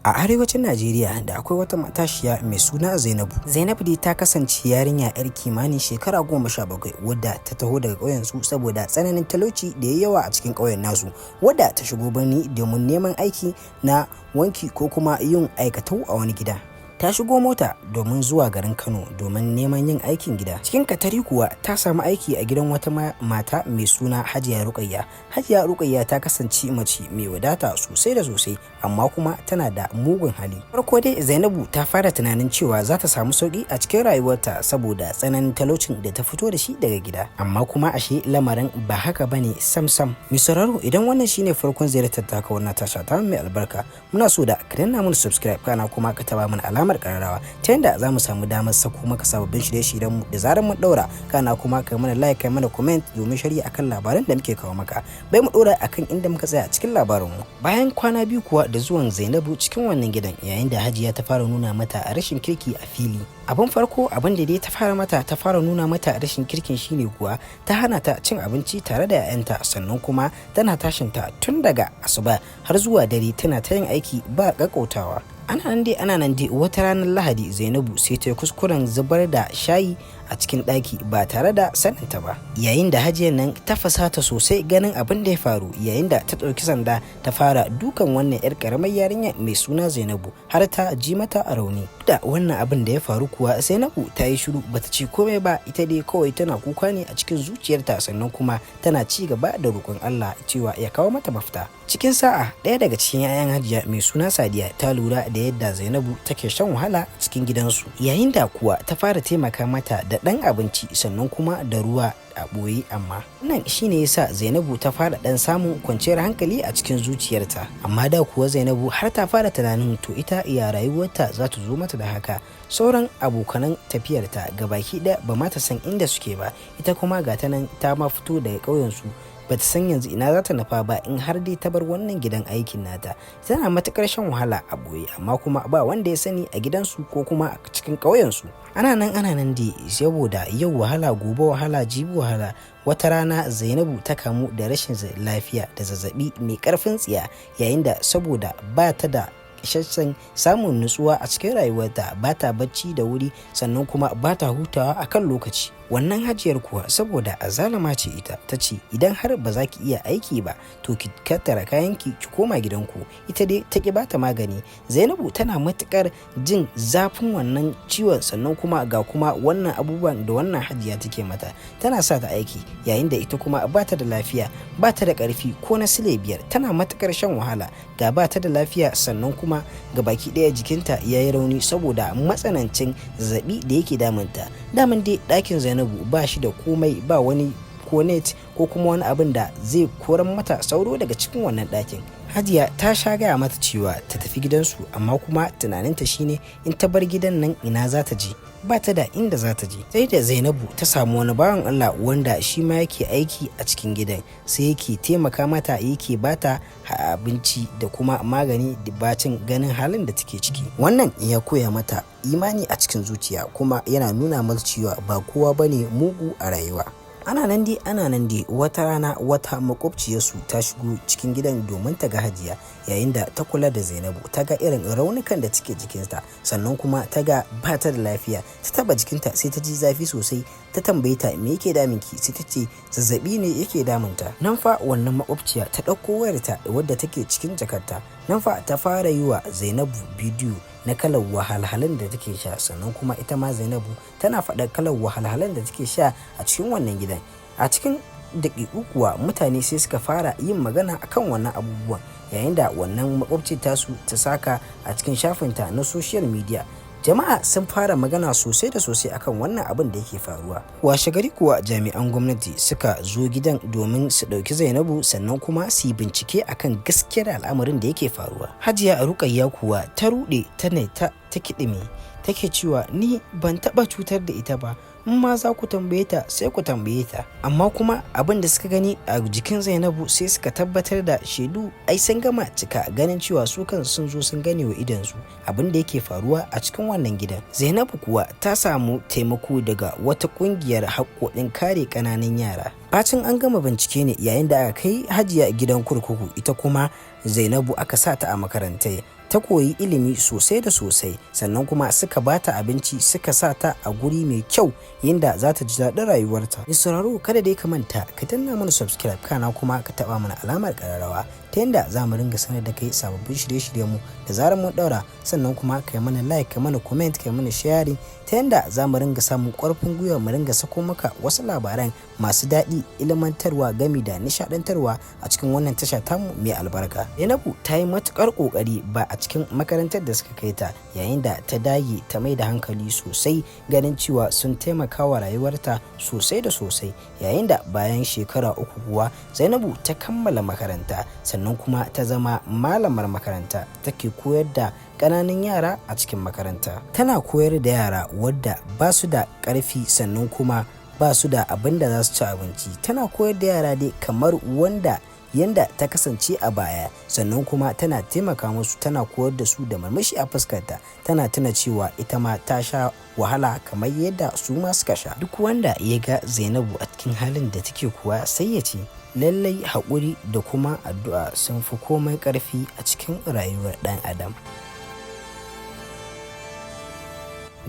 A arewacin Najeriya da akwai wata matashiya mai suna Zainabu. Zainabu dai ta kasance yarinya 'yar kimanin shekara 17 wadda ta taho daga ƙauyensu saboda tsananin talauci da ya yawa a cikin ƙauyen nasu, wadda ta shigo birni domin neman aiki na wanki ko kuma yin aikatau a wani gida. Ta shigo mota domin zuwa garin Kano domin neman yin aikin gida. Cikin katari kuwa ta samu aiki a gidan wata mata mai suna Hajiya Rukayya. Hajiya Rukayya ta kasance mace mai wadata sosai da sosai, amma kuma tana da mugun hali. Farko dai Zainabu ta fara tunanin cewa za ta samu sauki a cikin rayuwarta saboda tsananin talaucin da ta fito da shi daga gida. Amma kuma ashe lamarin ba haka bane sam sam. Mai sauraro, idan wannan shine farkon ziyartar taka wannan tasha ta mai albarka, muna so da ka danna mana subscribe, kana kuma ka taba mana alamar kararrawa ta yadda za mu samu damar sako maka sababbin shirye-shiryen mu da zarar mun daura, kana kuma ka mana like, kai mana comment domin sharhi akan labaran da muke kawo maka. Bai mu dora akan inda muka tsaya a cikin labarin mu. Bayan kwana 2 kuwa da zuwan Zainabu cikin wannan gidan, yayin da Hajiya ta fara nuna mata rashin kirki a fili. Abin farko, abin da dai ta fara mata, ta fara nuna mata rashin kirkin shine kuwa ta hana ta cin abinci tare da 'ya'yanta, sannan kuma tana tashinta tun daga asuba har zuwa dare tana ta yin aiki ba ƙaƙƙautawa. Ana nan dai, ana nan dai, wata ranar Lahadi Zainabu sai ta yi kuskuren zubar da shayi a cikin ɗaki ba tare da saninta ba, yayin da Hajiyar nan ta fasata sosai ganin abin da ya faru, yayin da ta ɗauki sanda ta fara dukan wannan 'yar ƙaramar yarinya mai suna Zainabu har ta ji mata rauni. Da wannan abin da ya faru kuwa, Zainabu ta yi shiru, bata ce komai ba. Ita dai kawai tana kuka ne a cikin zuciyarta, sannan kuma tana ci gaba da roƙon Allah cewa ya kawo mata mafita. Cikin sa'a, ɗaya daga cikin 'ya'yan Hajiya mai suna Sadiya ta lura da yadda Zainabu take shan wahala a cikin gidansu, yayin da kuwa ta fara taimaka mata da ɗan abinci sannan kuma da ruwa a ɓoye. Amma wannan shine yasa Zainabu ta fara ɗan samun kwanciyar hankali a cikin zuciyarta. Amma da kuwa Zainabu har ta fara tunanin to ita ya rayuwarta za ta zo mata da haka? Sauran abokanan tafiyarta gabaki ɗaya ba ma ta san inda suke ba. Ita kuma ga ta nan ta ma fito daga ƙauyensu, ba ta san yanzu ina za ta nufa ba in har dai ta bar wannan gidan aikin nata. Tana matuƙar shan wahala a ɓoye, amma kuma ba wanda ya sani a gidansu ko kuma a cikin ƙauyensu. Ana nan, ana nan dai, saboda yau wahala, gobe wahala, jibi wahala, wata rana Zainabu ta kamu da rashin lafiya da zazzabi mai ƙarfin tsiya, yayin da saboda ba ta da isasshen samun nutsuwa a cikin rayuwarta, ba ta bacci da wuri, sannan kuma ba ta hutawa a kan lokaci. Wannan Hajiyar kuwa, saboda azalama ce ita, ta ce idan har ba za ki iya aiki ba, to ki tattara kayanki ki koma gidanku. Ita dai ta ki bata magani. Zainabu tana matukar jin zafin wannan ciwon, sannan kuma ga kuma wannan abubuwan da wannan Hajiya take mata, tana sa ta aiki yayin da ita kuma ba ta da lafiya, ba ta da karfi ko na sile 5. Tana matukar shan wahala, ga ba ta da lafiya, sannan kuma ga baki ɗaya jikinta ya yi rauni saboda matsanancin zazzabi da yake damunta. Daman dai ɗakin Zainabu ba shi da komai, ba wani ko net ko kuma wani abin da zai koran mata sauro daga cikin wannan ɗakin. Hajiya ta sha gaya mata cewa ta tafi gidansu, amma kuma tunaninta shine in ta bar gidan nan ina za ta je? Ba ta da inda za ta je. Sai da Zainabu ta samu wani bawan Allah wanda shi ma yake aiki a cikin gidan, sai yake taimaka mata, yake bata abinci da kuma magani da bacin ganin halin da take ciki. Wannan ya koya mata imani a cikin zuciya, kuma yana nuna mata cewa ba kowa bane mugu a rayuwa. Ana nan dai, ana nan dai, wata rana wata makwabciyarsu ta shigo cikin gidan domin ta ga Hajiya, yayin da ta kula da Zainabu, ta ga irin raunukan da suke jikinta, sannan kuma ta ga ba ta da lafiya. Ta taba jikinta sai ta ji zafi sosai. Ta tambaye ta, "Me yake damunki?" Sai ta ce zazzabi ne yake damunta. Nan fa wannan makwabciya ta ɗauko wayarta wadda take cikin jakarta. Nan fa ta fara yi wa Zainabu bidiyo na kalar wahalhalun da take sha, sannan kuma ita ma Zainabu tana faɗa kalar wahalhalun da take sha a cikin wannan gidan. A cikin daƙiƙu kuwa mutane sai suka fara yin magana akan wannan abubuwan, yayin da wannan makwabci tasu ta saka a cikin shafinta na social media. Jama'a sun fara magana sosai da sosai akan wannan abin da yake faruwa. Washe gari kuwa jami'an gwamnati suka zo gidan domin su ɗauki Zainabu, sannan kuma su yi bincike akan gaskiyar al'amarin da yake faruwa. Hajiya Rukayya kuwa ta ruɗe, ta ne ta ta kiɗime, take cewa, "Ni ban taɓa cutar da ita ba. In ma za ku tambaye ta, sai ku tambaye ta." Amma kuma abin da suka gani a jikin Zainabu, sai suka tabbatar da shaidu ai sun gama cika, ganin cewa su kan sun zo sun gane wa idonsu abin da yake faruwa a cikin wannan gidan. Zainabu kuwa ta samu taimako daga wata kungiyar haƙƙoƙin kare ƙananan yara. Bacin an gama bincike ne yayin da aka kai Hajiya gidan kurkuku, ita kuma Zainabu aka sa ta a makarantai. Ta koyi ilimi sosai da sosai, sannan kuma suka bata abinci, suka sa ta a guri mai kyau yadda za ta ji daɗin rayuwarta. Mai sauraro, kada dai ka manta ka danna mana subscribe, kana kuma ka taɓa mana alamar ƙararrawa ta yadda za mu ringa sanar da kai sababbin shirye-shiryenmu da zarar mun ɗaura. Sannan kuma ka yi mana like, ka mana comment, ka yi mana sharing, ta yadda za mu ringa samun ƙarfin gwiwa mu ringa sako maka wasu labaran masu daɗi, ilmantarwa, gami da nishaɗantarwa a cikin wannan tasha tamu mai albarka. Zainabu ta yi matuƙar ƙoƙari ba a cikin makarantar da suka kai ta, yayin da ta dage ta mai da hankali sosai ganin cewa sun taimaka wa rayuwarta sosai da sosai. Yayin da bayan shekara 3 kuwa Zainabu ta kammala makaranta, sannan kuma ta zama malamar makaranta, take koyar da ƙananan yara a cikin makaranta. Tana koyar da yara wadda ba su da ƙarfi, sannan kuma ba su da abin da za su ci abinci. Tana koyar da yara dai kamar wanda yanda ta kasance a baya, sannan kuma tana taimaka musu, tana koyar da su da murmushi a fuskarta, tana tuna cewa ita ma ta sha wahala kamar yadda su ma suka sha. Duk wanda ya ga Zainabu a cikin halin da take kuwa sai ya ce lallai haƙuri da kuma addu'a sun fi komai ƙarfi a cikin rayuwar ɗan adam.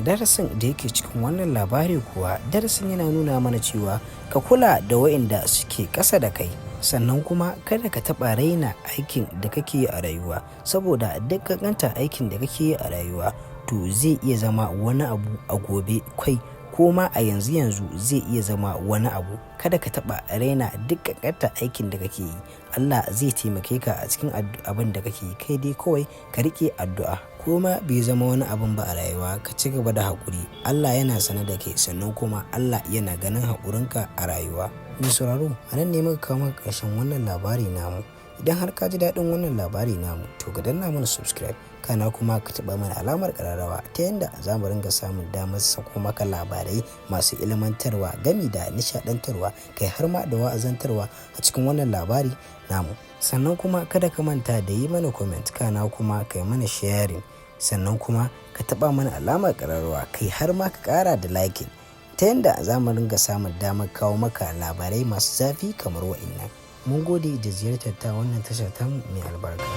Darasin da yake cikin wannan labari kuwa, darasin yana nuna mana cewa ka kula da waɗanda suke ƙasa da kai, sannan kuma kada ka taɓa raina aikin da kake yi a rayuwa, saboda duk ƙanƙantar aikin da kake yi a rayuwa to zai iya zama wani abu a gobe, kai ko ma a yanzu yanzu zai iya zama wani abu. Kada ka taɓa raina duk ƙanƙantar aikin da kake yi. Allah zai taimake ka a cikin abin da kake yi, kai dai kawai ka riƙe addu'a. Ko ma bai zama wani abun ba a rayuwa, ka ci gaba da haƙuri. Allah yana sane da kai, sannan kuma Allah yana ganin haƙurinka a rayuwa. Mai sauraro, a nan ne muka kawo maka ƙarshen wannan labari namu. Idan har ka ji daɗin wannan labari namu, to ka danna mana subscribe, kana kuma ka taɓa mana alamar ƙararrawa ta yanda za mu ringa samun damar sako maka labarai masu ilmantarwa, gami da nishaɗantarwa, kai har ma da wa'azantarwa a cikin wannan labari namu. Sannan kuma kada ka manta da yi mana comment, kana kuma ka yi mana sharing, sannan kuma ka taɓa mana alamar ƙararrawa, kai har ma ka ƙara da liking, ta yanda za mu ringa samun damar kawo maka labarai masu zafi kamar wa'innan. Mun gode da ziyartar ta wannan tasha tamu mai albarka.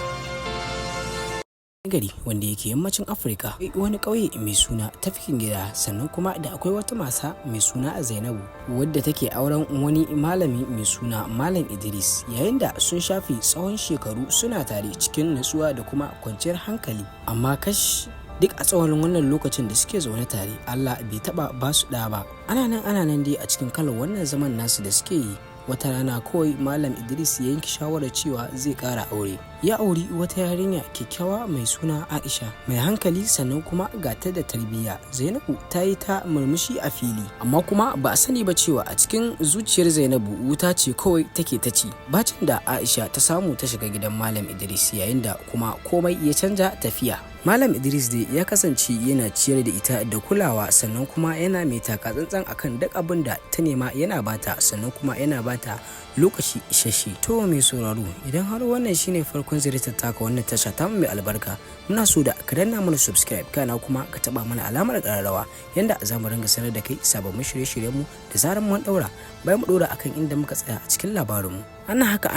Gari wanda yake yammacin Afirka, wani ƙauye mai suna Tafkin Gida, sannan kuma da akwai wata mata mai suna Zainabu wadda take auren wani malami mai suna Malam Idris, yayin da sun shafe tsawon shekaru suna tare cikin natsuwa da kuma kwanciyar hankali. Amma kash, duk a tsawon wannan lokacin da suke zaune tare, Allah bai taba ba su ɗa ba. Ana nan ana nan dai a cikin kalar wannan zaman nasu da suke yi, wata rana kawai Malam Idris ya yanke shawarar cewa zai ƙara aure. Ya auri wata yarinya kyakkyawa mai suna Aisha, mai hankali, sannan kuma ga ta da tarbiyya. Zainabu ta yi ta murmushi a fili, amma kuma ba a sani ba cewa a cikin zuciyar Zainabu wuta ce kawai take ta ci. Bacin da Aisha ta samu ta shiga gidan Malam Idris, yayin da kuma komai ya canja tafiya. Malam Idris dai ya kasance yana ciyar da ita da kulawa, sannan kuma yana mai taka tsantsan akan duk abin da ta nema yana bata, sannan kuma yana bata lokaci isasshe. To mai sauraro, idan har wannan shine farkon ziyartar taka wannan tasha ta mai albarka, muna so da ka danna mana subscribe, kana kuma ka taba mana alamar ƙararrawa yanda za mu ringa sanar da kai sababbin shirye-shiryenmu da zarar mun daura. Bayan mu dora akan inda muka tsaya a cikin labarinmu. Ana haka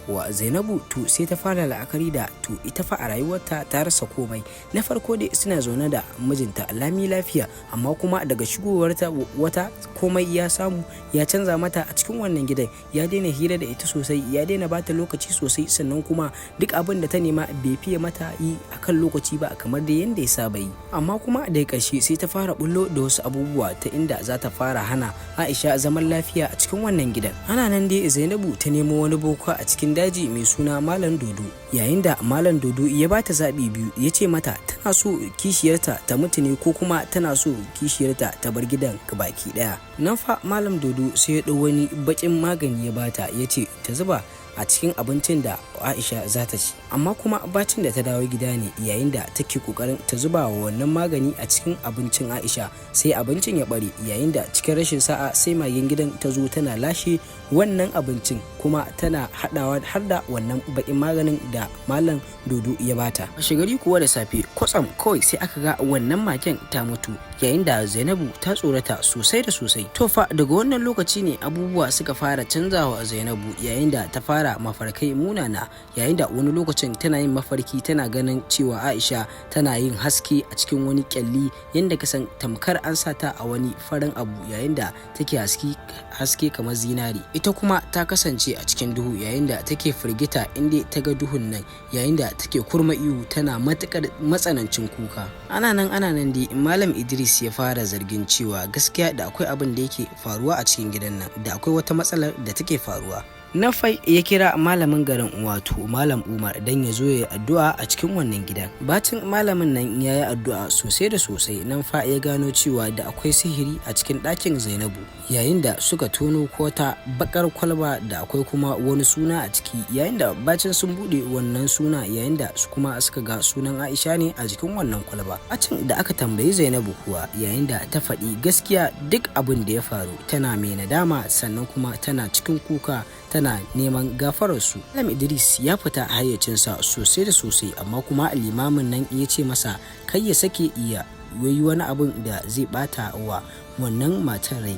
kuwa Zainabu to sai ta fara la'akari da to ita fa a rayuwarta ta rasa komai. Na farko dai suna zaune da mijinta lami lafiya, amma kuma daga shigowarta wata komai ya samu ya canza mata a cikin wannan gidan. Ya daina hira da ita sosai, ya daina bata lokaci sosai, sannan kuma duk abin da ta nema bai fiye mata yi akan lokaci ba kamar da yanda ya saba yi. Amma kuma daga ƙarshe sai ta fara bullo da wasu abubuwa ta inda za ta fara hana Aisha zaman lafiya a cikin wannan gidan. Ana nan dai Zainabu ta nemo wani boka a cikin daji mai suna Malam Dodo, yayin da Malam Dodo ya bata zaɓi biyu, ya ce mata tana so kishiyarta ta mutu ne ko kuma tana so kishiyarta ta bar gidan baki ɗaya. Nan fa Malam Dodo sai ya ɗau wani baƙin magani ya bata, ya ce ta zuba a cikin abincin da Aisha za ta ci. Amma kuma bacin da ta dawo gida ne, yayin da take kokarin ta zuba wa wannan magani a cikin abincin Aisha, sai abincin ya bare, yayin da cikin rashin sa'a sai magen gidan ta zo tana lashe wannan abincin, kuma tana hadawa har da wannan bakin maganin da Malam Dodo ya bata. A shigari kuwa da safe kwatsam kawai sai aka ga wannan magen ta mutu, yayin da Zainabu ta tsorata sosai da sosai. To fa daga wannan lokaci ne abubuwa suka fara canzawa Zainabu, yayin da ta fara fara mafarkai munana, yayin da wani lokacin tana yin mafarki tana ganin cewa Aisha tana yin haske a cikin wani kyalli yadda ka san tamkar an sa ta a wani farin abu, yayin da take haske kamar zinari. Ita kuma ta kasance a cikin duhu, yayin da take firgita inda ta ga duhun nan, yayin da take kurma ihu tana matukar matsanancin kuka. Ana nan dai Malam Idris ya fara zargin cewa gaskiya da akwai abin da yake faruwa a cikin gidan nan, da akwai wata matsalar da take faruwa. Nafai ya kira malamin garin, wato Malam Umar, don ya zo ya yi addu'a a cikin wannan gidan. Bacin malamin nan ya yi addu'a sosai da sosai, nan fa ya gano cewa da akwai sihiri a cikin ɗakin Zainabu, yayin da suka tono kota bakar kwalba da akwai kuma wani suna a ciki, yayin da bacin sun buɗe wannan suna, yayin da su kuma suka ga sunan Aisha ne a jikin wannan kwalba. Bacin da aka tambayi Zainabu kuwa, yayin da ta faɗi gaskiya duk abin da ya faru, tana mai nadama sannan kuma tana cikin kuka tana neman gafararsu. Malam Idris ya fita hayyacinsa sosai da sosai, amma kuma limamin nan ya ce masa kai ya sake iya yi wani abin da zai bata wa wannan matar rai,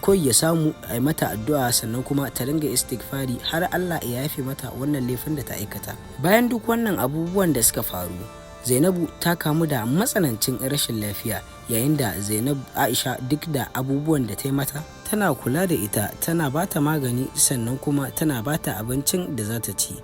kawai ya samu a mata addu'a sannan kuma ta ringa istighfari har Allah ya yafe mata wannan laifin da ta aikata. Bayan duk wannan abubuwan da suka faru, Zainabu ta kamu da matsanancin rashin lafiya, yayin da Zainab Aisha duk da abubuwan da ta yi mata tana kula da ita, tana bata magani sannan kuma tana bata abincin da za ta ci.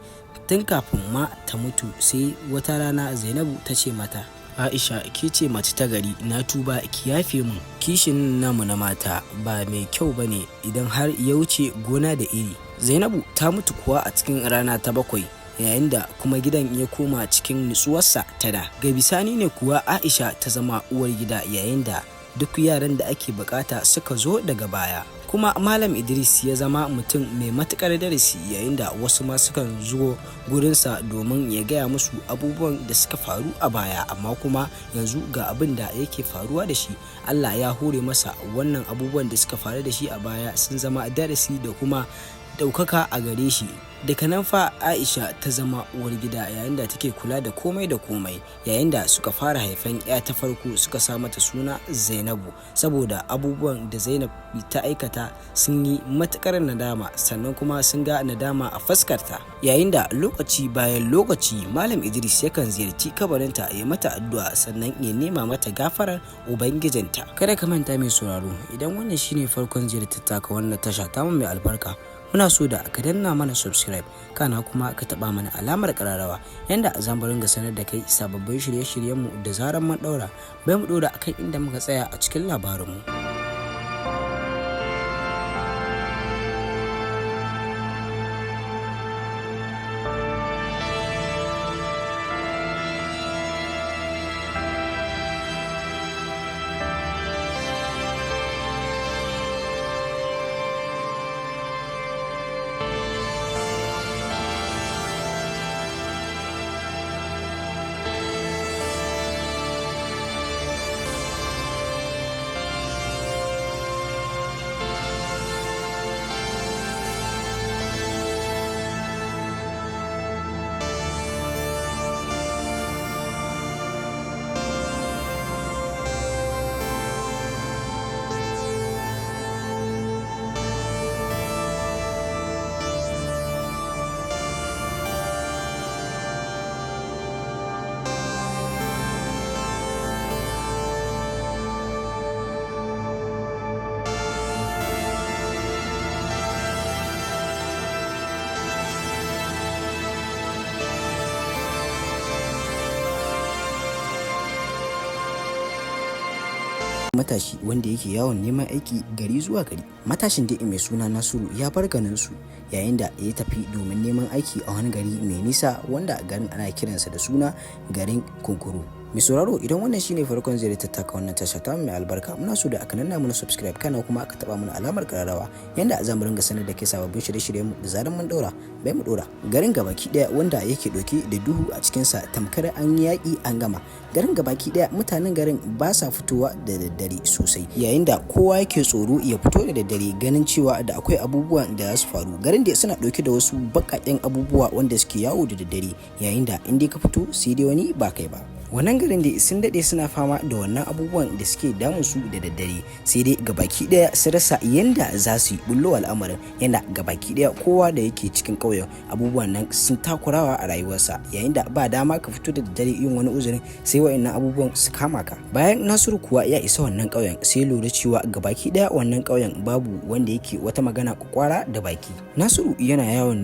Tun kafin ma ta mutu, sai wata rana Zainabu ta ce mata, Aisha, ke ce mace ta gari, na tuba, ki yafe mun. Kishin namu na mata ba mai kyau bane idan har ya wuce gona da iri. Zainabu ta mutu kuwa a cikin rana ta 7, yayin da kuma gidan ya koma cikin nutsuwarsa ta da. Ga bisani ne kuwa Aisha ta zama uwar gida, yayin da duk yaran da ake bukata suka zo daga baya. Kuma Malam Idris ya zama mutum mai matukar darasi, yayin da wasu ma sukan zo gurinsa domin ya gaya musu abubuwan da suka faru a baya, amma kuma yanzu ga abin da yake faruwa da shi. Allah ya hore masa wannan abubuwan da suka faru da shi a baya sun zama darasi da kuma ɗaukaka a gare shi. Daga nan fa Aisha ta zama uwar gida, yayin da take kula da komai da komai, yayin da suka fara haifan ya ta farko suka sa mata suna Zainabu, saboda abubuwan da Zainab ta aikata sun yi matukar nadama sannan kuma sun ga nadama a fuskarta. Yayin da lokaci bayan lokaci Malam Idris yakan ziyarci kabarinta ya mata addu'a sannan ya nema mata gafarar ubangijinta. Kada ka manta mai sauraro, idan wannan shine farkon ziyartar taka wannan tasha ta mu mai albarka, muna so da ka danna mana subscribe, kana kuma ka taba mana alamar kararrawa, yanda za mu ringa sanar da kai sababbin shirye-shiryenmu da zarar mun daura. Bai mu dora akan inda muka tsaya a cikin labarinmu. Matashi wanda yake yawon neman aiki gari zuwa gari. Matashin dai mai suna Nasiru ya bar garinsu yayin da ya tafi domin neman aiki a wani gari mai nisa, wanda garin ana kiransa da suna garin Kunkuru. Mai sauraro, idan wannan shine farkon ziyartar taka wannan tasha ta mai albarka, muna so da aka nanna mana subscribe, kana kuma aka taba mana alamar kararrawa, yanda za mu ringa sanar da kai sababbin shirye-shiryen mu da zaran mun daura. Bai mu dora. Garin gabaki daya wanda yake dauke da duhu a cikin sa, tamkar an yaki an gama. Garin gabaki daya mutanen garin ba sa fitowa da daddare sosai, yayin da kowa yake tsoro ya fito da daddare ganin cewa da akwai abubuwan da za su faru. Garin da suna dauke da wasu bakaken abubuwa wanda suke yawo da daddare, yayin da in dai ka fito sai dai wani ba kai ba. Wannan garin da sun daɗe suna fama da wannan abubuwan da suke damun su da daddare, sai dai gabaki ɗaya su rasa yanda za su yi bullo al'amarin, yanda gabaki ɗaya kowa da yake cikin ƙauyen abubuwan nan sun takurawa a rayuwarsa, yayin da ba dama ka fito da daddare yin wani uzurin sai wa'annan abubuwan su kama ka. Bayan Nasiru kuwa ya isa wannan ƙauyen, sai lura cewa gabaki ɗaya wannan ƙauyen babu wanda yake wata magana kwakwara da baki. Nasiru yana yawon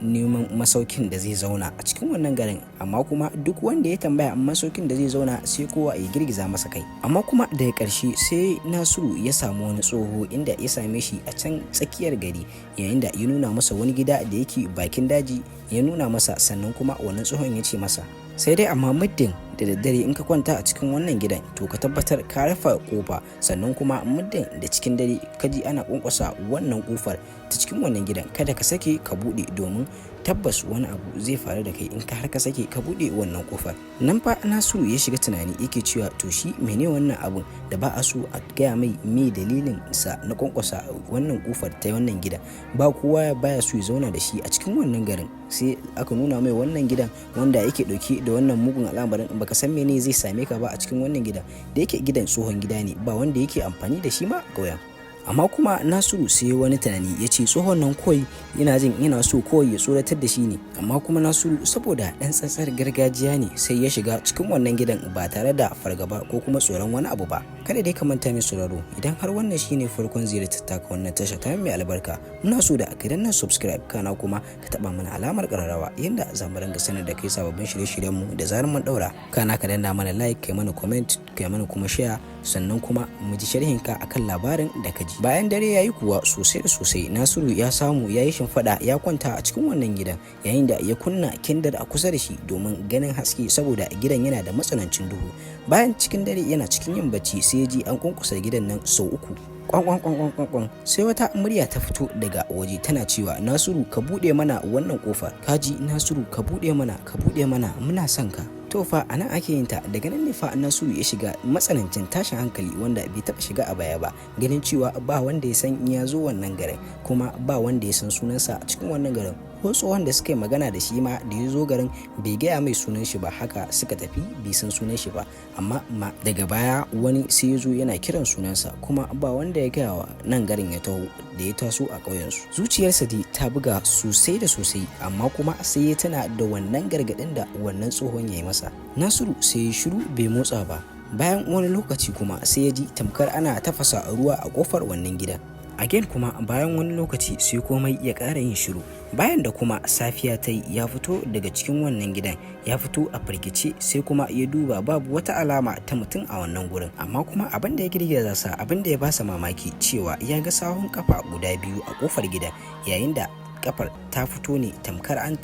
neman masaukin da zai zauna a cikin wannan garin, amma kuma duk wanda ya tambaya masaukin da zai zauna sai kowa ya girgiza masa kai. Amma kuma daga ƙarshe sai Nasiru ya samu wani tsoho inda ya same shi a can tsakiyar gari, yayin da ya nuna masa wani gida da yake bakin daji ya nuna masa. Sannan kuma wannan tsohon ya ce masa, sai dai amma muddin da daddare in ka kwanta a cikin wannan gidan, to ka tabbatar ka rufe kofa. Sannan kuma muddin da cikin dare ka ji ana kwankwasa wannan kofar ta cikin wannan gidan, kada ka sake ka bude, domin tabbas wani abu zai faru da kai in ka har ka sake ka bude wannan kofar. Nan fa Nasiru ya shiga tunani, yake cewa to shi mene wannan abun da ba a so a gaya mai me dalilin sa na kwankwasa wannan kofar ta wannan gidan? Ba kowa baya so ya zauna da shi a cikin wannan garin, sai aka nuna mai wannan gidan wanda yake dauke da wannan mugun al'amarin. Baka san mene zai same ka ba a cikin wannan gidan. Da yake gidan tsohon gida ne, ba wanda yake amfani da shi ma ƙauyen. Amma kuma Nasiru sai wani tunani ya ce tsohon nan kawai yana jin yana so kawai ya tsoratar da shi ne. Amma kuma Nasiru, saboda ɗan tsantsar gargajiya ne, sai ya shiga cikin wannan gidan ba tare da fargaba ko kuma tsoron wani abu ba. Kada dai ka manta, mai sauraro, idan har wannan shine farkon ziyartar taka wannan tasha ta mai albarka, muna so da ka danna subscribe, kana kuma ka taba mana alamar kararrawa, yanda za mu ringa sanar da kai sababbin shirye-shiryenmu da zarar mun daura. Kana ka danna mana like, kai mana comment, kai mana kuma share, sannan kuma mu ji sharhinka akan labarin da ka ji. Bayan dare yayi kuwa sosai da sosai, Nasiru ya samu ya yi shimfiɗa ya kwanta a cikin wannan gidan, yayin da ya kunna kindar a kusa da shi domin ganin haske, saboda gidan yana da matsanancin duhu. Bayan cikin dare yana cikin yin bacci, sai ya ji an kwankwasa gidan nan sau uku, kwan kwan kwan kwan kwan. Sai wata murya ta fito daga waje tana cewa, "Nasiru, ka buɗe mana wannan kofar. Kaji Nasiru, ka buɗe mana, ka buɗe mana, muna son ka." To fa, anan ake yin ta. Daga nan ne fa Nasiru ya shiga matsanancin tashin hankali wanda bai taɓa shiga a baya ba, ganin cewa ba wanda ya san ya zo wannan garin, kuma ba wanda ya san sunansa a cikin wannan garin. Ko tsohon da suka yi magana da shi ma da ya zo garin bai gaya mai sunan shi ba. Haka suka tafi, bai san sunan shi ba. Amma ma daga baya wani sai ya zo yana kiran sunansa, kuma ba wanda ya gaya wa nan garin ya taho da ya taso a ƙauyensu. Zuciyarsa dai ta buga sosai da sosai, amma kuma sai ya tana da wannan gargaɗin da wannan tsohon ya yi masa. Nasiru sai ya shiru, bai motsa ba. Bayan wani lokaci kuma sai ya ji tamkar ana tafasa ruwa a kofar wannan gidan. Again kuma bayan wani lokaci sai komai ya ƙara yin shiru. Bayan da kuma safiya ta yi, ya fito daga cikin wannan gidan, ya fito a firgice, sai kuma ya duba babu wata alama ta mutum a wannan gurin. Amma kuma abin da ya girgiza sa, abin da ya basa mamaki, cewa ya ga sawun kafa guda biyu a kofar gidan, yayin da kafar ta fito ne tamkar an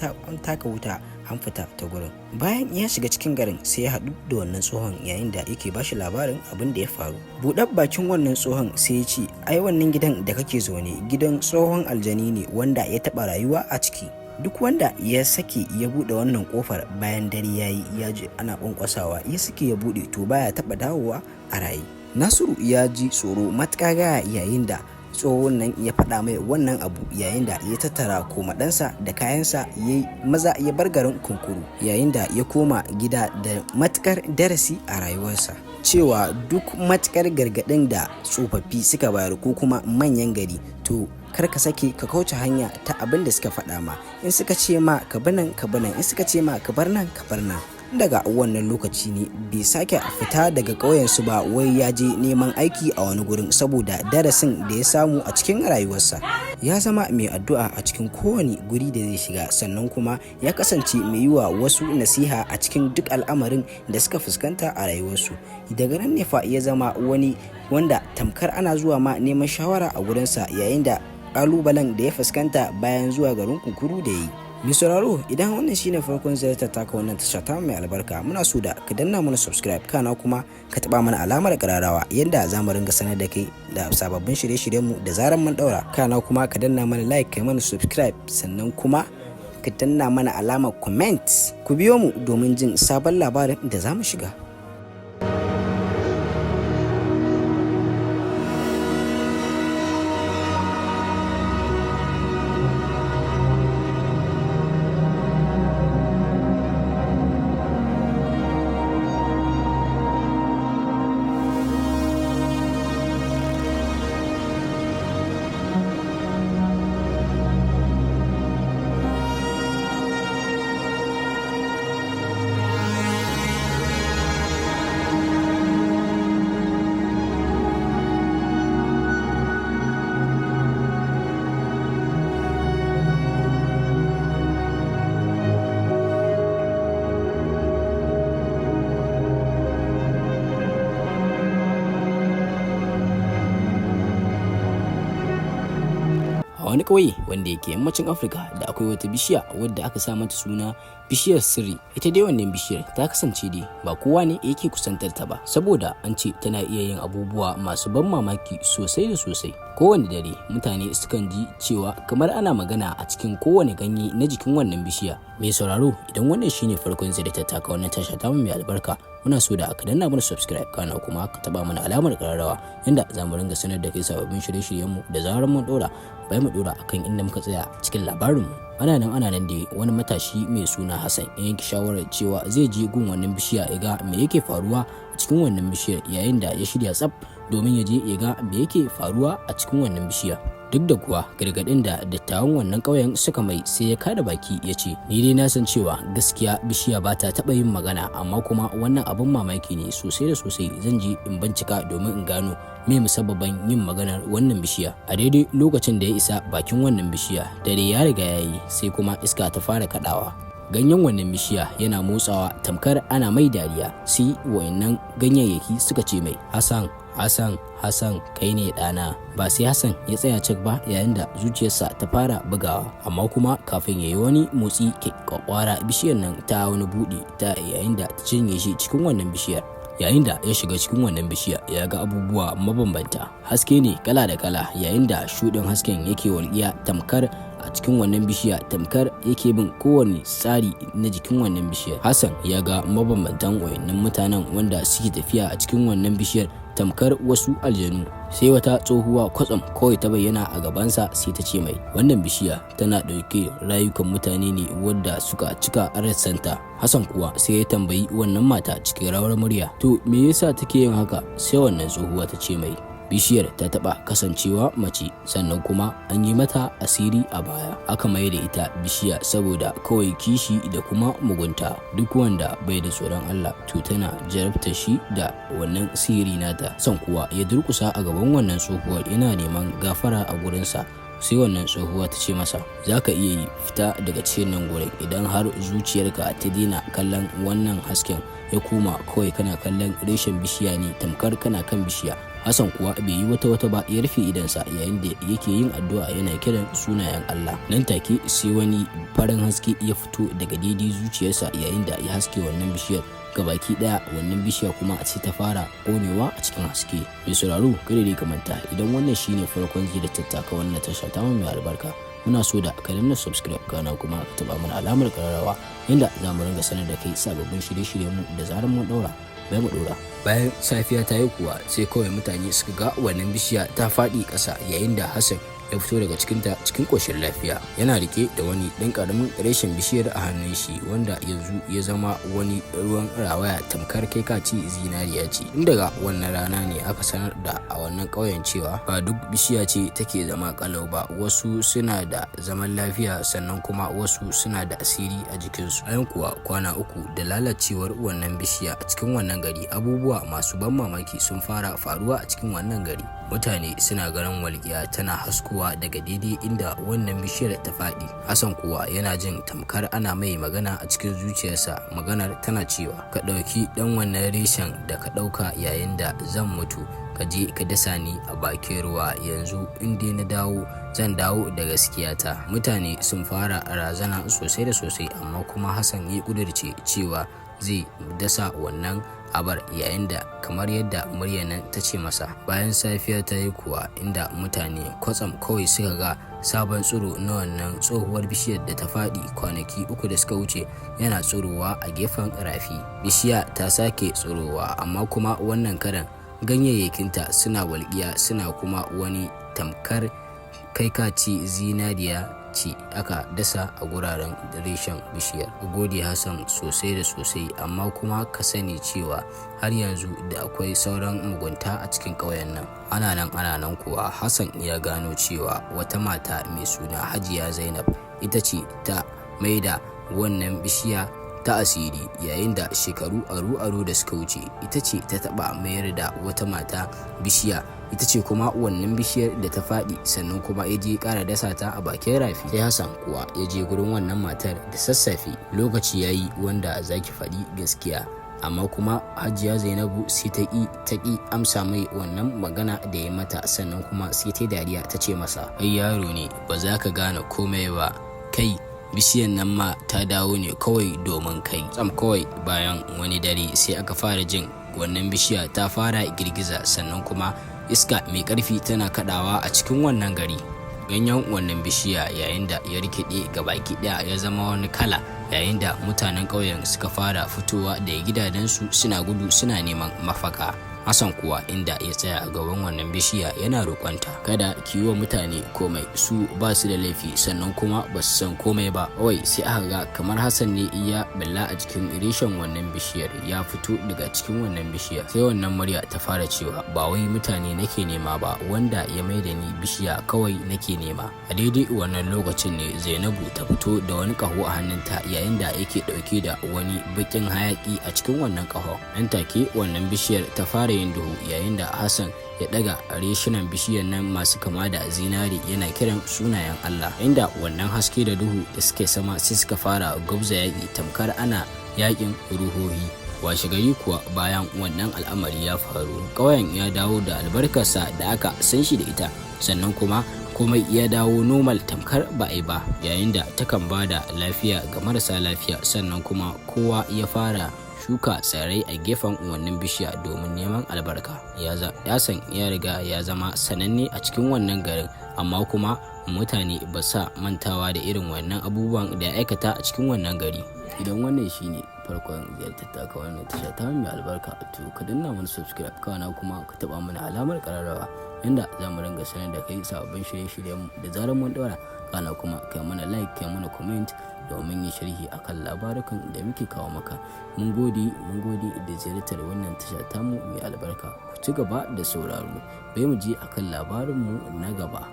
taka wuta an fita ta gurin. Bayan ya shiga cikin garin, sai ya haɗu da wannan tsohon, yayin da yake bashi labarin abin da ya faru. Buɗar bakin wannan tsohon sai ya ce, "Ai wannan gidan da kake zaune gidan tsohon aljani ne wanda ya taɓa rayuwa a ciki. Duk wanda ya sake ya buɗe wannan kofar bayan dare yayi, ya ji ana ƙwanƙwasawa, ya sake ya buɗe, to baya taɓa dawowa a raye." Nasiru ya ji tsoro matuƙa gaya yayin da tsohon nan ya faɗa mai wannan abu, yayin da ya tattara komaɗansa da kayansa, ya maza ya bar garin Kunkuru, yayin da ya koma gida da matukar darasi a rayuwarsa, cewa duk matukar gargaɗin da tsofaffi suka bayar ko kuma manyan gari, to kar ka sake ka kauce hanya ta abin da suka faɗa ma. In suka ce ma ka bi nan, ka bi nan. In suka ce ma ka bar nan, ka bar nan. Daga wannan lokaci ne bai sake fita daga ƙauyensu ba, wai ya je neman aiki a wani gurin, saboda darasin da ya samu a cikin rayuwarsa. Ya zama mai addu'a a cikin kowane guri da zai shiga, sannan kuma ya kasance mai yi wa wasu nasiha a cikin duk al'amarin da suka fuskanta a rayuwarsu. Daga nan ne fa ya zama wani wanda tamkar ana zuwa ma neman shawara a gurinsa, yayin da ƙalubalen da ya fuskanta bayan zuwa garin Kunkuru da ya yi. Mai sauraro, idan wannan shine farkon ziyartar taka wannan tasha ta mai albarka, muna so da ka danna mana subscribe, kana kuma ka taba mana alamar kararrawa, yanda za mu ringa sanar da kai da sababbin shirye-shiryenmu da zaran mun daura. Kana kuma ka danna mana like, kai mana subscribe, sannan kuma ka danna mana alamar comment. Ku biyo mu domin jin sabon labarin da za mu shiga. Wani ƙauye wanda yake yammacin Afirka da akwai wata bishiya wadda aka sa mata suna bishiyar sirri. Ita dai wannan bishiyar ta kasance dai ba kowa ne yake kusantar ta ba, saboda an ce tana iya yin abubuwa masu ban mamaki sosai da sosai. Kowane dare mutane sukan ji cewa kamar ana magana a cikin kowane ganye na jikin wannan bishiya. Mai sauraro, idan wannan shine farkon ziyartar taka wannan tasha ta mai albarka, muna so da aka danna mana subscribe, kana kuma ka taba mana alamar kararrawa, inda za mu ringa sanar da kai sababbin shirye-shiryenmu da zarar mun dora. Bai mu dora akan inda muka tsaya cikin labarinmu. Ana nan ana nan da wani matashi mai suna Hassan ya yanke shawarar cewa zai je gun wannan bishiya ya ga me yake faruwa a cikin wannan bishiyar, yayin da ya shirya tsaf domin ya je ya ga me yake faruwa a cikin wannan bishiya. Duk da kuwa gargaɗin da dattawan wannan ƙauyen suka mai, sai ya kada baki ya ce, "Ni dai na san cewa gaskiya bishiya ba ta taɓa yin magana, amma kuma wannan abin mamaki ne sosai da sosai. Zan je in bincika domin in gano me musabbabin yin maganar wannan bishiya." A daidai lokacin da ya isa bakin wannan bishiya, dare ya riga ya yi, sai kuma iska ta fara kaɗawa. Ganyen wannan bishiya yana motsawa tamkar ana mai dariya. Sai wayannan ganyayyaki suka ce mai, "Hassan, Hassan, Hassan, kai ne ɗana." Ba sai Hassan ya tsaya cak ba, yayin da zuciyarsa ta fara bugawa, amma kuma kafin ya yi wani motsi kwakwara, bishiyar nan ta wani buɗe ta, yayin da ta cinye shi cikin wannan bishiyar. Yayin da ya shiga cikin wannan bishiya, ya ga abubuwa mabambanta. Haske ne kala da kala, yayin da shuɗin hasken yake walƙiya tamkar a cikin wannan bishiya, tamkar yake bin kowane tsari na jikin wannan bishiyar. Hassan ya ga mabambantan wayannan mutanen wanda suke tafiya a cikin wannan bishiyar tamkar wasu aljanu. Sai wata tsohuwa kwatsam kawai ta bayyana a gabansa, sai ta ce mai, "Wannan bishiya tana ɗauke rayukan mutane ne wadda suka cika rassanta." Hassan kuwa sai ya tambayi wannan mata cikin rawar murya, "To, me yasa take yin haka?" Sai wannan tsohuwa ta ce mai, "Bishiyar ta taɓa kasancewa mace, sannan kuma an yi mata asiri a baya, aka mai da ita bishiya saboda kawai kishi da kuma mugunta. Duk wanda bai da tsoron Allah, to tana jarabta shi da wannan sihiri nata." Hassan kuwa ya durkusa a gaban wannan tsohuwar yana neman gafara a gurinsa. Sai wannan tsohuwa ta ce masa, "Za ka iya yi fita daga cikin nan gurin idan har zuciyarka ta daina kallon wannan hasken, ya koma kawai kana kallon reshen bishiya ne, tamkar kana kan bishiya." Hassan kuwa bai yi wata wata ba, ya rufe idansa yayin da yake yin addu'a yana kiran sunayen Allah. Nan take sai wani farin haske ya fito daga daidai zuciyarsa, yayin da ya haske wannan bishiyar gabaki daya. Wannan bishiya kuma sai ta fara konewa a cikin haske. Mai sauraro, kada dai ka manta, idan wannan shine farkon zai da tattaka wannan tasha ta mai albarka, muna so da ka danna subscribe, kana kuma ka taba mana alamar kararrawa, inda za mu ringa sanar da kai sababbin shirye-shiryenmu da zarar mun daura. Bai mu dora. Bayan safiya ta yi kuwa, sai kawai mutane suka ga wannan bishiya ta faɗi ƙasa, yayin da Hassan ya fito daga cikinta cikin ƙoshin lafiya, yana rike da wani ɗan ƙaramin reshen bishiyar a hannun shi, wanda yanzu ya zama wani ruwan rawaya tamkar kai ka ce zinariya ce. Tun daga wannan rana ne aka sanar da a wannan ƙauyen cewa ba duk bishiya ce take zama ƙalau ba. Wasu suna da zaman lafiya, sannan kuma wasu suna da asiri a jikinsu. Bayan kuwa kwana 3 da lalacewar wannan bishiya a cikin wannan gari, abubuwa masu ban mamaki sun fara faruwa a cikin wannan gari. Mutane suna ganin walƙiya tana haskowa daga daidai inda wannan bishiyar ta faɗi. Hassan kuwa yana jin tamkar ana mai magana a cikin zuciyarsa. Maganar tana cewa, "Ka ɗauki ɗan wannan reshen da ka ɗauka yayin da zan mutu, ka je ka dasa ni a bakin ruwa. Yanzu in dai na dawo, zan dawo da gaskiyata." Mutane sun fara razana sosai da sosai, amma kuma Hassan ya ƙudurce cewa zai dasa wannan abar yayin da kamar yadda muryar nan ta ce masa. Bayan safiya ta yi kuwa, inda mutane kwatsam kawai suka ga sabon tsiro na wannan tsohuwar bishiyar da ta faɗi kwanaki 3 da suka wuce yana tsirowa a gefen rafi. Bishiya ta sake tsirowa, amma kuma wannan karan ganyayyakinta suna walƙiya, suna kuma wani tamkar kai ka ce zinariya ce aka dasa a guraren reshen bishiyar. Gode Hassan sosai da sosai, amma kuma ka sani cewa har yanzu da akwai sauran mugunta a cikin ƙauyen nan. Ana nan ana nan kuwa, Hassan ya gano cewa wata mata mai suna Hajiya Zainab ita ce ta maida wannan bishiya ta asiri, yayin da shekaru aru-aru da suka wuce ita ce ta taɓa mayar da wata mata bishiya. Ita ce kuma wannan bishiyar da ta faɗi, sannan kuma ya je ƙara dasa ta a bakin rafi. Sai Hassan kuwa ya je gurin wannan matar da sassafe. "Lokaci ya yi wanda za ki faɗi gaskiya. Amma kuma Hajiya Zainabu sai ta ƙi amsa mai wannan magana da ya mata. Sannan kuma sai ta dariya, ta ce masa, "Ai yaro ne, ba za ka gane komai ba kai. Bishiyan nan ma ta dawo ne kawai domin kai." Tsam kawai bayan wani dare, sai aka fara jin wannan bishiya ta fara girgiza, sannan kuma iska mai ƙarfi tana kaɗawa a cikin wannan gari. Ganyen wannan bishiya yayin da ya rikide baki ɗaya ya zama wani kala, yayin da mutanen ƙauyen suka fara fitowa da gidajensu suna gudu suna neman mafaka. Hassan kuwa inda ya tsaya a gaban wannan bishiya yana roƙonta, "Kada ki yi wa mutane komai, su ba su da laifi, sannan kuma ba su san komai ba." Kawai sai aka ga kamar Hassan ne ya balla a cikin reshen wannan bishiyar, ya fito daga cikin wannan bishiyar. Sai wannan murya ta fara cewa, "Ba wai mutane nake nema ba, wanda ya maida ni bishiya kawai nake nema." A daidai wannan lokacin ne Zainabu ta fito da wani ƙaho a hannunta, yayin da yake ɗauke da wani baƙin hayaƙi a cikin wannan ƙahon. Nan take wannan bishiyar ta fara yin duhu, yayin da Hassan ya ɗaga reshunan bishiyar nan masu kama da zinari yana kiran sunayen Allah, inda wannan haske da duhu da suke sama sai suka fara gwabza yaƙi tamkar ana yaƙin ruhohi. Washe gari kuwa, bayan wannan al'amari ya faru, ƙauyen ya dawo da albarkarsa da aka san shi da ita, sannan kuma komai ya dawo normal tamkar ba a yi ba, yayin da takan ba da lafiya ga marasa lafiya. Sannan kuma kowa ya fara shuka tsirrai a gefen wannan bishiya domin neman albarka. Ya san ya riga ya zama sananne a cikin wannan garin, amma kuma mutane ba sa mantawa da irin wannan abubuwan da ya aikata a cikin wannan gari. Idan wannan shine farkon ziyartar taka wannan tasha ta mai albarka, to ka danna mana subscribe, kana kuma ka taba mana alamar kararrawa, inda za mu ringa sanar da kai sababbin shirye-shiryen da zarar mun daura. Kana kuma kai mana like, kai mana comment domin yin sharhi akan labarukan da muke kawo maka. Mun gode, mun gode da ziyartar wannan tasha tamu mai albarka. Ku ci gaba da sauraro, bai mu je akan labarinmu na gaba.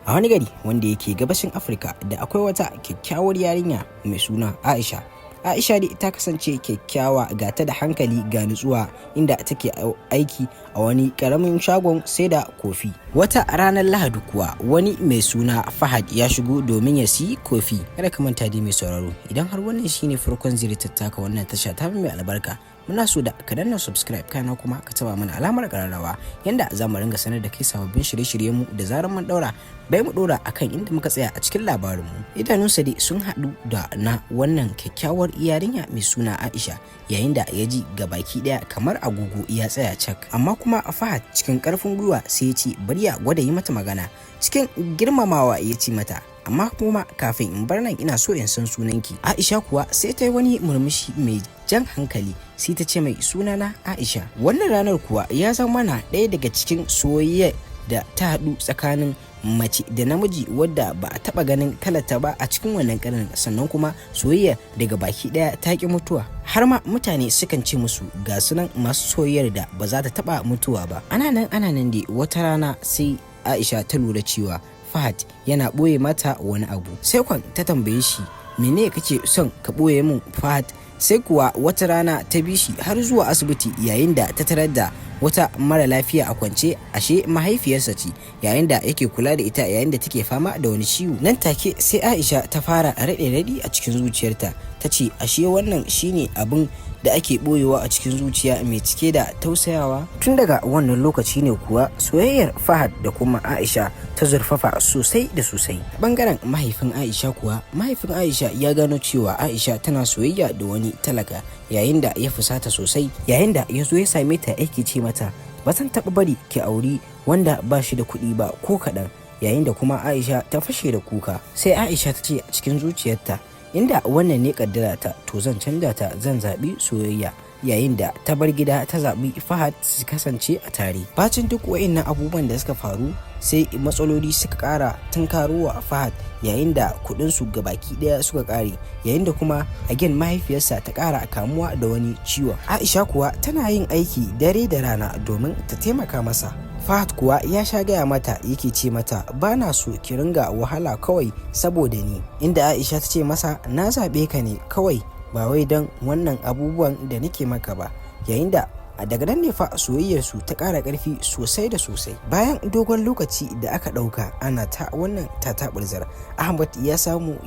A wani gari wanda yake gabashin Afirka, da akwai wata kyakkyawar yarinya mai suna Aisha. Aisha dai ta kasance kyakkyawa, ga ta da hankali, ga nutsuwa, inda take aiki a wani karamin shagon sai da kofi. Wata ranar Lahadi kuwa, wani mai suna Fahad ya shigo domin ya siyi kofi. Kada ka manta dai mai sauraro, idan har wannan shine farkon ziyartar taka wannan tasha ta mai albarka, muna so da ka danna subscribe, kana kuma ka taba mana alamar kararrawa, yanda za mu ringa sanar da kai sababbin shirye-shiryenmu da zarar mun daura. Bai mu dora akan inda muka tsaya a cikin labarinmu. Idanunsa dai sun haɗu da na wannan kyakkyawar yarinya mai suna Aisha, yayin da ya ji gabaki daya kamar agogo ya tsaya cak. Amma kuma Fahad cikin karfin gwiwa sai ya ce bari ya gwada yi mata magana. Cikin girmamawa ya ce mata, "Amma kuma kafin in bar nan, ina so in san sunanki." Aisha kuwa sai ta yi wani murmushi mai jan hankali, sai ta ce mai, "Sunana Aisha." Wannan ranar kuwa ya zama mana ɗaya daga cikin soyayya da ta haɗu tsakanin mace da namiji wadda ba a taɓa ganin kalata ba a cikin wannan ƙarnin. Sannan kuma soyayya daga baki ɗaya ta ƙi mutuwa, har ma mutane sukan ce musu ga sunan masu soyayyar da ba za ta taɓa mutuwa ba. Ana nan ana nan dai, wata rana sai Aisha ta lura cewa Fahad yana ɓoye mata wani abu. Sai kwan ta tambaye shi, "Mene kake son ka ɓoye mun, Fahad?" Sai kuwa wata rana ta bi shi har zuwa asibiti, yayin da ta tarar da wata mara lafiya a kwance, ashe mahaifiyarsa ce, yayin da yake kula da ita yayin da take fama da wani ciwo. Nan take sai Aisha ta fara raɗe raɗi a cikin zuciyarta, ta ce, "Ashe wannan shine abin da ake ɓoyewa a cikin zuciya mai cike da tausayawa." Tun daga wannan lokaci ne kuwa soyayyar Fahad da kuma Aisha ta zurfafa sosai da sosai. Bangaren mahaifin Aisha kuwa, mahaifin Aisha ya gano cewa Aisha tana soyayya da wani talaka, yayin da ya fusata sosai, yayin da ya zo ya same ta yake ce mata, "Ba zan taɓa bari ki auri wanda ba shi da kuɗi ba ko kaɗan." Yayin da kuma Aisha ta fashe da kuka. Sai Aisha ta ce a cikin zuciyarta, inda wannan ne kaddara ta, to zan canza ta, zan zaɓi soyayya. Yayin da ta bar gida ta zaɓi Fahad su kasance a tare. Bacin duk wa'innan abubuwan da suka faru, sai matsaloli suka ƙara tunkarowa Fahad, yayin da kuɗinsu gabaki ɗaya suka ƙare, yayin da kuma again mahaifiyarsa ta ƙara kamuwa da wani ciwon. Aisha kuwa tana yin aiki dare da rana domin ta taimaka masa. Fahad kuwa ya sha gaya mata, yake ce mata, "Ba na so ki ringa wahala kawai saboda ni." Inda Aisha ta ce masa, "Na zaɓe ka ne kawai, ba wai don wannan abubuwan da nake maka ba." Yayin da a daga nan ne fa soyayyarsu ta ƙara ƙarfi sosai da sosai. Bayan dogon lokaci da aka ɗauka ana ta wannan tataɓurzar, Ahmad ya samu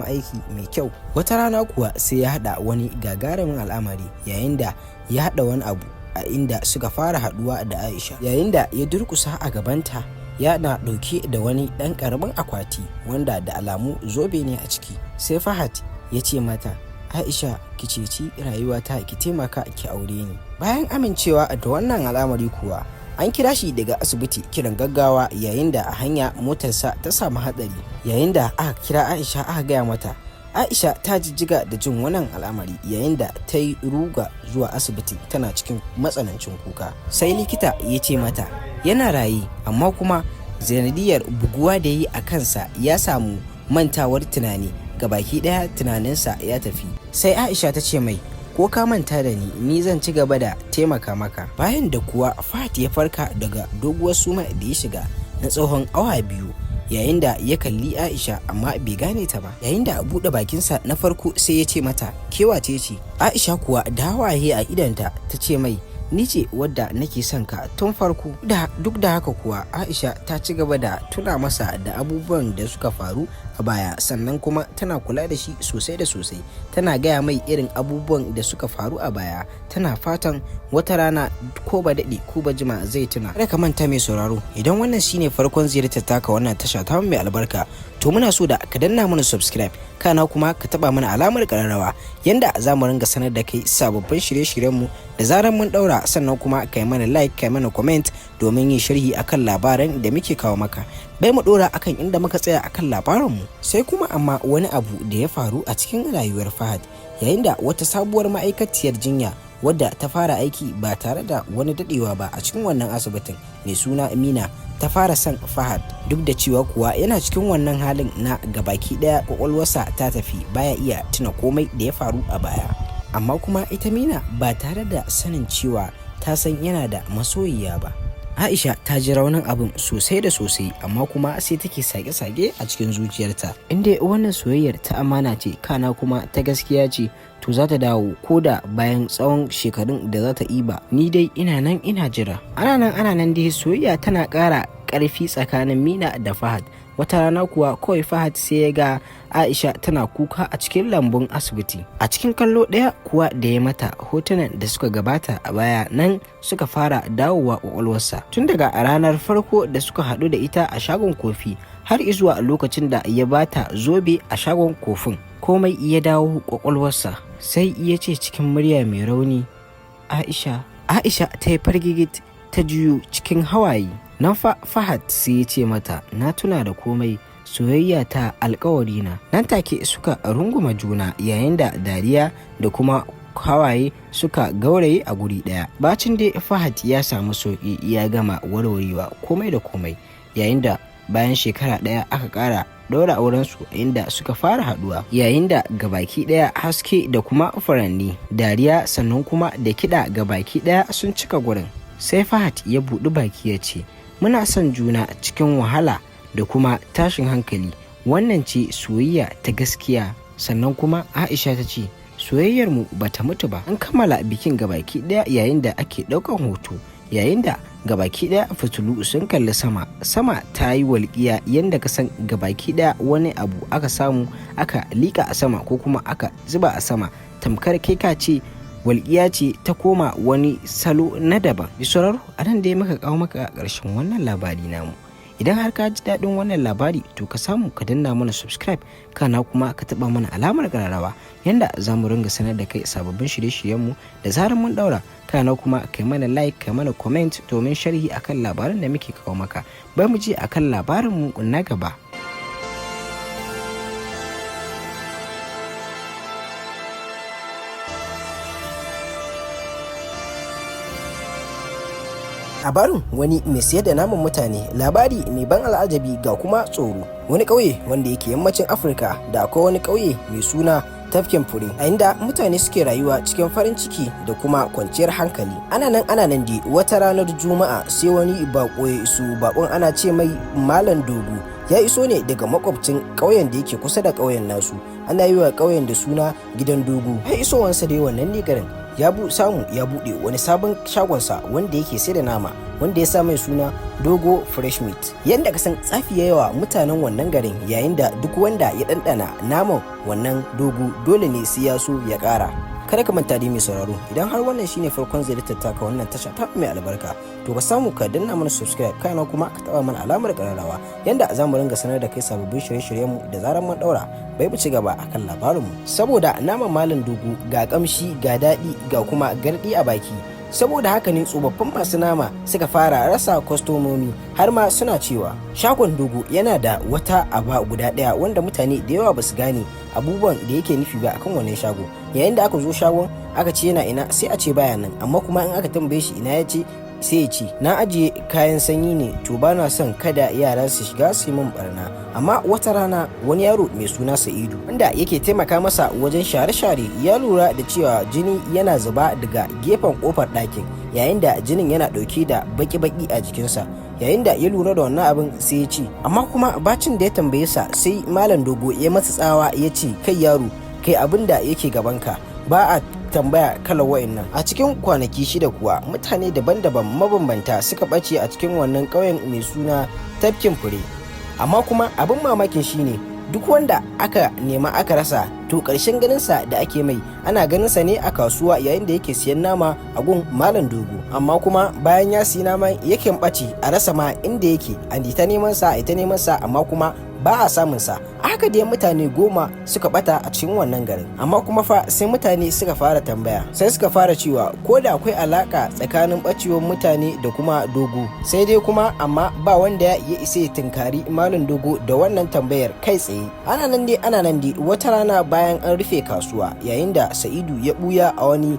aiki mai kyau. Wata rana kuwa sai ya haɗa wani gagarumin al'amari, yayin da ya haɗa wani abu a inda suka fara haɗuwa da Aisha, yayin da ya durƙusa a gabanta yana ɗauke da wani ɗan ƙaramin akwati wanda da alamu zobe ne a ciki. Sai Fahad ya ce mata, "Aisha, ki ceci rayuwata, ki taimaka ki aure ni." Bayan amincewa da wannan al'amari kuwa, an kira shi daga asibiti kiran gaggawa, yayin da a hanya motarsa ta samu hatsari. Yayin da aka kira Aisha aka gaya mata, Aisha ta jijjiga da jin wannan al'amari, yayin da ta yi ruga zuwa asibiti tana cikin matsanancin kuka. Sai likita ya ce mata yana raye, amma kuma sanadiyar buguwa da yi a kansa ya samu mantawar tunani, baki daya tunaninsa ya tafi. Sai Aisha ta ce mai, "Ko ka manta da ni, ni zan ci gaba da taimaka maka." Bayan da kuwa Fahad ya farka daga doguwar suma da ya shiga na tsawon awa 2, yayin da ya kalli Aisha amma bai gane ta ba. Yayin da buɗe bakinsa na farko sai ya ce mata, "Ke wace ce?" Aisha kuwa da hawaye a idanta ta ce mai, "Ni ce wadda nake son ka tun farko." Duk da haka kuwa, Aisha ta ci gaba da tuna masa da abubuwan da suka faru a baya, sannan kuma tana kula da shi sosai da sosai, tana gaya mai irin abubuwan da suka faru a baya, tana fatan wata rana, ko ba daɗe ko ba jima, zai tuna. Kada ka manta, mai sauraro, idan wannan shine farkon ziyartar taka wannan tasha ta mai albarka, to muna so da ka danna mana subscribe, kana kuma ka taba mana alamar kararrawa, yanda za mu ringa sanar da kai sababbin shirye-shiryenmu da zarar mun daura. Sannan kuma kai mana like, kai mana comment domin yin sharhi akan labaran da muke kawo maka. Bai mu dora akan inda muka tsaya akan labaranmu. Sai kuma amma wani abu da ya faru a cikin rayuwar Fahad, yayin da wata sabuwar ma'aikaciyar jinya wadda ta fara aiki ba tare da wani dadewa ba a cikin wannan asibitin, mai suna Amina, ta fara son Fahad, duk da cewa kuwa yana cikin wannan halin na gabaki daya kwakwalwarsa ta tafi, baya iya tuna komai da ya faru a baya. Amma kuma ita Mina ba tare da sanin cewa ta san yana da masoyiya ba. Aisha ta ji raunin abin sosai da sosai, amma kuma sai take sake-sake a cikin zuciyarta. Inda wannan soyayyar ta amana ce, kana kuma ta gaskiya ce, to za ta dawo ko da bayan tsawon shekarun da za ta iba. Ni dai ina nan ina jira. Ana nan ana nan dai, soyayya tana ƙara ƙarfi tsakanin Mina da Fahad. Wata rana kuwa kawai Fahad sai ya ga Aisha tana kuka a cikin lambun asibiti. A cikin kallo ɗaya kuwa da ya mata, hotunan da suka gabata a baya nan suka fara dawowa ƙwaƙwalwarsa, tun daga ranar farko da suka haɗu da ita a shagon kofi har izuwa lokacin da ya bata zobe a shagon kofin. Komai ya dawo ƙwaƙwalwarsa. Sai ya ce cikin murya mai rauni, "Aisha." Aisha ta yi fargigit ta juyo cikin hawaye. Nan fa Fahad sai ya ce mata, "Na tuna da komai, soyayya ta alkawari na." Nan take suka runguma juna, yayin da dariya da kuma hawaye suka gauraye a guri ɗaya. Bacin dai Fahad ya samu sauƙi, ya gama warwarewa komai da komai, yayin da bayan shekara ɗaya aka ƙara ɗaura aurensu, inda suka fara haɗuwa, yayin da gabaki ɗaya haske da kuma furanni, dariya, sannan kuma da kiɗa gabaki ɗaya sun cika gurin. Sai Fahad ya buɗi baki ya ce, "Muna son juna cikin wahala da kuma tashin hankali. Wannan ce soyayya ta gaskiya." Sannan kuma Aisha ta ce, "Soyayyarmu ba ta mutu ba." An kammala bikin gabaki ɗaya, yayin da ake ɗaukan hoto, yayin da gabaki ɗaya fitilu sun kalli sama, sama ta yi walƙiya yadda ka san gabaki ɗaya wani abu aka samu aka liƙa a sama ko kuma aka zuba a sama, tamkar kai ka ce walƙiya ce ta koma wani salo na daban. Sauraro, a nan dai muka kawo maka ƙarshen wannan labari namu. Idan har ka ji daɗin wannan labari, to ka samu ka danna mana subscribe, kana kuma ka taɓa mana alamar ƙararrawa yanda za mu ringa sanar da kai sababbin shirye-shiryenmu da zarar mun ɗaura. Kana kuma kai mana like, kai mana comment domin sharhi akan labaran da muke kawo maka. Bai mu je akan labarinmu na gaba. Labarin wani mai sayar da naman mutane, labari mai ban al'ajabi ga kuma tsoro. Wani ƙauye wanda yake yammacin Afirka, da akwai wani ƙauye mai suna Tafkin Fure, a inda mutane suke rayuwa cikin farin ciki da kuma kwanciyar hankali. Ana nan ana nan dai, wata ranar Juma'a sai wani bako ya iso. Bakon ana ce mai Malam Dogo. Ya iso ne daga makwabcin ƙauyen da yake kusa da ƙauyen nasu. Ana yi wa ƙauyen da suna Gidan Dogo. Har isowansa dai wannan ne garin, ya bu samu ya buɗe wani sabon shagonsa wanda yake sai da nama, wanda ya sa mai suna Dogo Fresh Meat. Yadda ka san tsafi ya yawa mutanen wannan garin, yayin da duk wanda ya ɗanɗana naman wannan Dogo dole ne sai ya so ya ƙara. Kada ka manta dai, mai sauraro, idan har wannan shine farkon ziyartar taka wannan tasha ta mai albarka, to ka samu ka danna mana subscribe, kana kuma ka taba mana alamar kararrawa yanda za mu ringa sanar da kai sababbin shirye-shiryenmu da zarar mun daura. Bai mu ci gaba akan labarinmu. Saboda naman Malam Dogo ga kamshi, ga daɗi, ga kuma gardi a baki, saboda haka ne tsofaffin masu nama suka fara rasa kwastomomi, har ma suna cewa shagon Dogo yana da wata aba guda ɗaya wanda mutane da yawa ba su gane abubuwan da yake nufi ba akan wannan shago. Yayin da aka zo shagon aka ce yana ina, sai a ce baya nan. Amma kuma in aka tambaye shi ina ya ce, sai ya ce, "Na ajiye kayan sanyi ne, to ba na son kada yara su shiga su yi min barna." Amma wata rana wani yaro mai suna Sa'idu, wanda yake taimaka masa wajen share-share, ya lura da cewa jini yana zuba daga gefen kofar ɗakin, yayin da jinin yana ɗauke da baki-baki a jikinsa. Yayin da ya lura da wannan abin, sai ya ce, amma kuma bacin da ya tambaye sa, sai Malam Dogo ya masa tsawa, ya ce, "Kai yaro, kai abin da yake gabanka, ba a tambaya kalar wa'annan." A cikin kwanaki 6 kuwa, mutane daban-daban mabambanta suka ɓace a cikin wannan ƙauyen mai suna Tafkin Fure. Amma kuma abin mamakin shine, duk wanda aka nema aka rasa, to ƙarshen ganinsa da ake mai, ana ganinsa ne a kasuwa yayin da yake siyan nama a gun Malam Dogo. Amma kuma bayan ya siyi nama yake ɓace, a rasa ma inda yake, a ta neman sa, a ta neman sa, amma kuma ba a samun sa. Haka dai mutane 10 suka bata a cikin wannan garin. Amma kuma fa sai mutane suka fara tambaya, sai suka fara cewa ko da akwai alaka tsakanin bacewar mutane da kuma Dogo. Sai dai kuma amma ba wanda ya isa ya tunkari Malam Dogo da wannan tambayar kai tsaye. Ana nan dai, ana nan dai, wata rana bayan an rufe kasuwa, yayin da Sa'idu ya buya a wani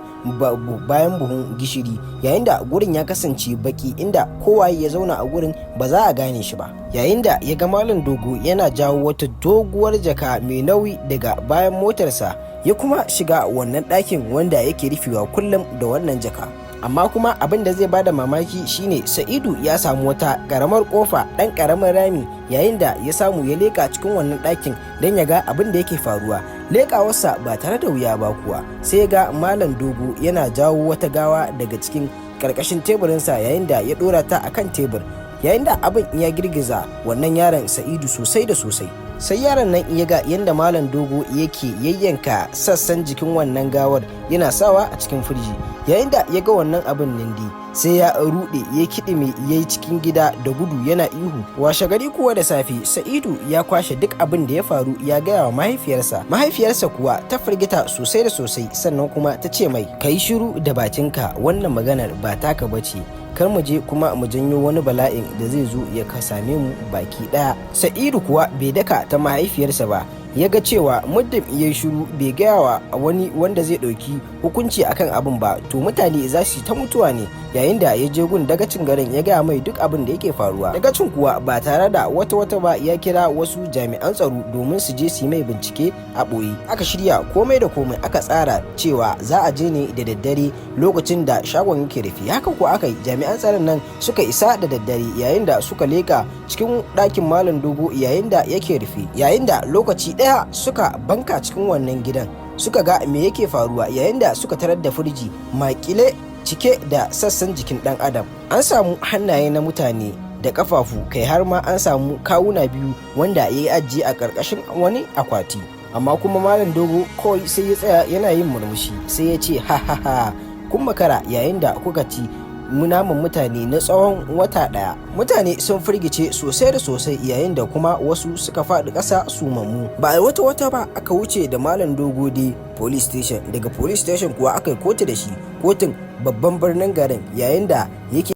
bayan buhun gishiri, yayin da gurin ya kasance baki, inda kowaye ya zauna a gurin ba za a gane shi ba, yayin da ya ga Malam Dogo yana jawo wata doguwar jaka mai nauyi daga bayan motarsa, ya kuma shiga wannan ɗakin wanda yake rufewa kullum da wannan jaka. Amma kuma abin da zai bada mamaki shine, Sa'idu ya samu wata karamar kofa, ɗan karamin rami, yayin da ya samu ya leka cikin wannan ɗakin don ya ga abin da yake faruwa. Lekawarsa ba tare da wuya ba kuwa, sai ga Malam Dogo yana jawo wata gawa daga cikin ƙarƙashin teburinsa, yayin da ya ɗora ta akan tebur, yayin da abin ya girgiza wannan yaron Sa'idu sosai da sosai. Sai yaron nan ya ga yadda Malam Dogo yake yayyanka sassan jikin wannan gawar yana sawa a cikin firji. Yayin da ya ga wannan abin nindi, sai ya rude, ya kiɗime, ya yi cikin gida da gudu yana ihu. Washe gari kuwa da safe, Sa'idu ya kwashe duk abin da ya faru ya gaya wa mahaifiyarsa. Mahaifiyarsa kuwa ta firgita sosai da sosai, sannan kuma ta ce mai, "Ka yi shiru da bakinka, wannan maganar ba taka bace, kar mu je kuma mu janyo wani bala'in da zai zo ya ka same mu baki ɗaya." Sa'idu kuwa bai daka ta mahaifiyarsa ba. Ya ga cewa muddin ya shiru bai gaya wa wani wanda zai ɗauki hukunci akan abin ba, to mutane za su ta mutuwa ne. Yayin da ya je gun dagacin garin ya gaya mai duk abin da yake faruwa, dagacin kuwa ba tare da wata wata ba ya kira wasu jami'an tsaro domin su je su yi mai bincike a ɓoye. Aka shirya komai da komai, aka tsara cewa za a je ne da daddare lokacin da shagon yake rufe. Haka ko aka yi. Jami'an tsaron nan suka isa da daddare, yayin da suka leka cikin ɗakin Malam Dogo yayin da yake rufe, yayin da lokaci ɗaya suka banka cikin wannan gidan suka ga me yake faruwa, yayin da suka tarar da firji makile cike da sassan jikin ɗan adam. An samu hannaye na mutane da kafafu, kai har ma an samu kawuna biyu wanda ya yi ajiye a ƙarƙashin wani akwati. Amma kuma Malam Dogo kawai sai ya tsaya yana yin murmushi, sai ya ce, "Ha ha ha, kun makara yayin da kuka ci naman mutane na tsawon wata ɗaya. Mutane sun firgice sosai da sosai, yayin da kuma wasu suka faɗi ƙasa sumammu. Ba a wata wata ba aka wuce da Malam Dogo dai police station. Daga police station kuwa aka yi kotu da shi, kotun babban birnin garin, yayin da yake